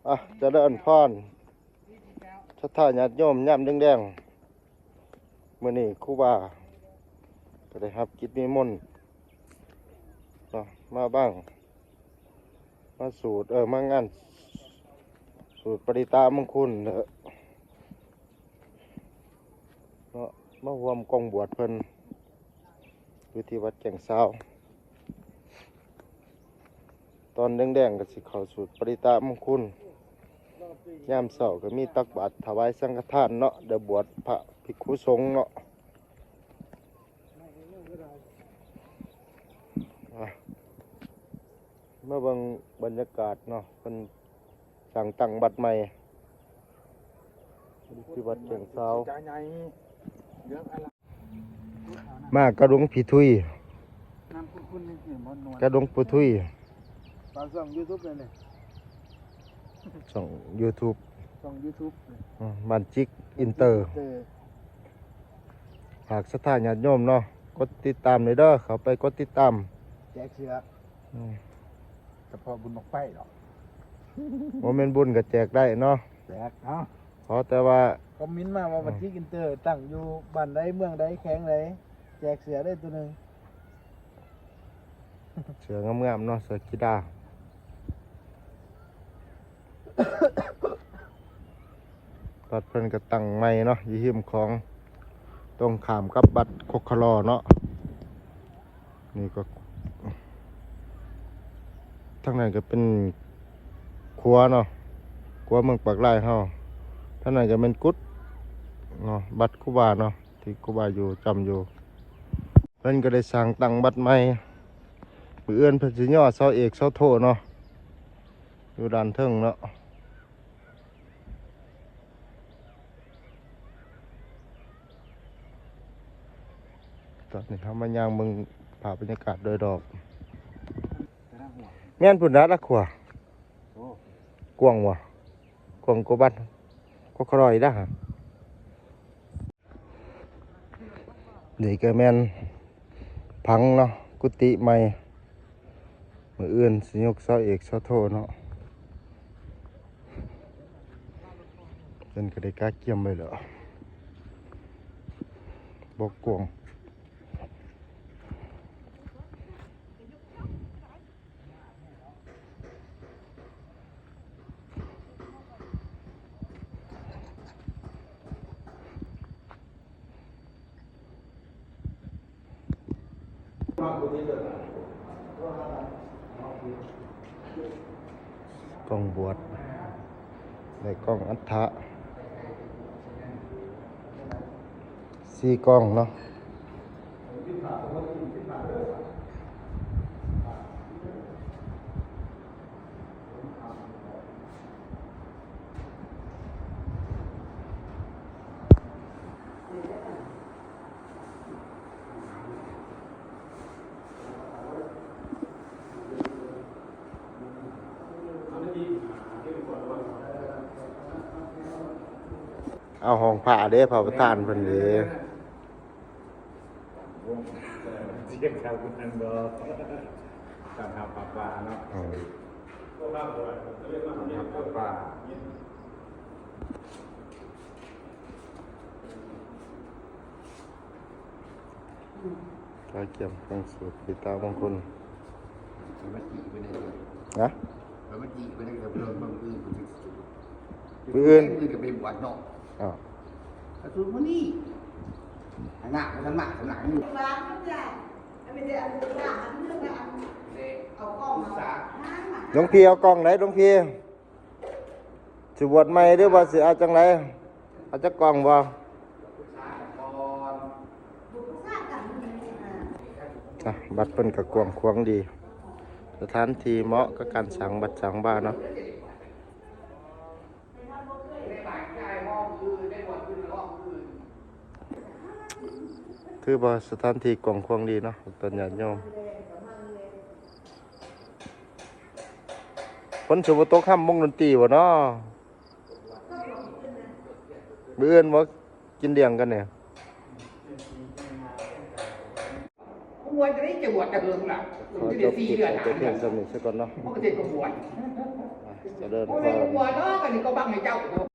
ອ່ະ ຈະເລີນພອນ ສັດທາຍາດໂຍມ ຍາມແລງໆ ມື້ນີ້ຄູບາກໍໄດ້ຮັບກິດນິມົນເນາະ ມາບັງ ມາສູດ ເອີ ມາງານສູດປະລິຕະມຸງຄຸນເນາະ ເນາະ ມາຮ່ວມກອງບວດເພິ່ນຢູ່ທີ່ວັດແກ້ງຊາວ. ຕອນແລງໆກໍຊິເຂົ້າສູດປະລິຕະມຸງຄຸນ, ຍາມເຊົ້າກໍມີຕັກບາດຖວາຍສັງຄະທານເນາະ, ໄດ້ບວດພະພິກຂຸສົງເນາະ. ອ່ະ ມາເບິ່ງບັນຍາກາດເນາະ, ເພິ່ນສ້າງຕັ້ງວັດໃໝ່ທີ່ວັດແກ້ງຊາວ. ມາກະດົງຜີທຸຍ ນ້ຳຂຸ້ນໆ ນີ້ຄືບໍ່ນວນ ກະດົງປູທຸຍ. ຝາກຊ່ອງຢູທູບແດ່ນີ້ ຊ່ອງຢູທູບ ຊ່ອງຢູທູບ ອືມ ບ້ານຈິກອິນເຕີ ເຕີ. ຝາກສັດທາຍາດໂຍມເນາະ ກົດຕິດຕາມເດີ ເຂົ້າໄປກົດຕິດຕາມ ແຈກເສື້ອ ອືມ. ສະເພາະບຸນບັ້ງໄຟດອກ ບໍ່ແມ່ນບຸນກໍແຈກໄດ້ເນາະ ແຈກເອົາ. ຂໍແຕ່ວ່າຄອມເມັນມາວ່າ ອືມ ວັດຈິກອິນເຕີຕັ້ງຢູ່ບ້ານໃດ ເມືອງໃດ ແຂວງໃດ ແຈກເສື້ອໄດ້ໂຕໜຶ່ງ. ເສື້ອງາມໆເນາະ ເສື້ອກິລາ. ວັດເພິ່ນກໍຕັ້ງໃໝ່ເນາະ ຢູ່ຮິມຂອງ ຕົງຂ້າມກັບວັດຄົກຄະລໍເນາະ. ນີ້ກໍ ທາງນັ້ນກໍເປັນຂົວເນາະ ຂົວເມືອງປາກລາຍເຮົາ, ທາງນັ້ນກໍແມ່ນກຸດເນາະ ວັດຄູບາເນາະ ທີ່ຄູບາຢູ່ ຈຳຢູ່. ເພິ່ນກໍໄດ້ສ້າງຕັ້ງວັດໃໝ່, ມື້ອື່ນເພິ່ນຊິຍໍເສົາເອກເສົາໂທເນາະ ຢູ່ດ້ານເທິງເນາະ. ຕອນນີ້ເຮົາມາຍ່າງເບິ່ງພາບບັນຍາກາດໂດຍລອບ. ແມ່ນພຸ້ນນະ ລະຂົວ ໂອ້ ກວ້າງຫວະ ກວ້າງກວ່າວັດ ກໍຄ່ອຍດາ. ນີ້ກໍແມ່ນຜັງເນາະ ກຸຕິໃໝ່, ມື້ອື່ນຊິຍົກເສົາເອກເສົາໂທເນາະ. ເພິ່ນກໍໄດ້ກະກຽມໄວ້ແລ້ວ ບໍ່ກວ້າງ. ກອງບວດ ແລະ ກອງອັດຖະ ສີ່ກອງເນາະ. ເອົາຫ້ອງພະເດ້ ພະປະທານເພິ່ນເດ້ ສຽງເຂົາຄືກັນບໍ່ ຕ້ອນຮັບພະປ່າເນາະ ອືມ ຕ້ອນຮັບພະປ່າ. ກະກຽມຕັ້ງສູດ ປິດຕາມງຄົນ ເອົາມາຈີ່ໄວ້ໃນ ນະ ເອົາມາຈີ່ໄວ້ໃນ ເບິ່ງອື່ນ ມື້ອື່ນ ມື້ອື່ນກໍໄປບວດເນາະ ອ້າວ ກະສູດມື້ນີ້ ອັນນັ້ນ ອັນນັ້ນ ອັນນັ້ນ ຫຼວງພີ່ເອົາກ້ອງໃດ ຫຼວງພີ່? ຊິບວດໃໝ່ ຫຼືວ່າຊິເອົາຈັ່ງໃດ? ເອົາຈັກກ່ອງບໍ່? ອ່ະ ວັດເພິ່ນກໍກວ້າງຂວາງດີ ສະຖານທີ່ເໝາະກັບການສ້າງວັດສ້າງວາເນາະ. ຖືວ່າສະຖານທີ່ກວ້າງຂວາງດີເນາະ ເປັນຍາດໂຍມ. ຝົນຊິບໍ່ຕົກ ຫ້າມວົງດົນຕີບໍ່ເນາະ? ມື້ອື່ນບໍ່ກິນລ້ຽງກັນນີ້. ບວດຈະໄດ້ ຈະບວດແຕ່ເຫິງລະ ຂອ ໄດ້ ຈະ ສີ່ເດືອນ ຫ້າເດືອນ ຈະພຽງສ່ຳນີ້ຊະກ່ອນເນາະ ມັນກໍເຮັດກໍບວດ ອ່ະ ຈະເລີນພອນ ບໍ່ແມ່ນບໍ່ບວດເນາະ ອັນນີ້ກໍບັງໃຫ້ເຈົ້າ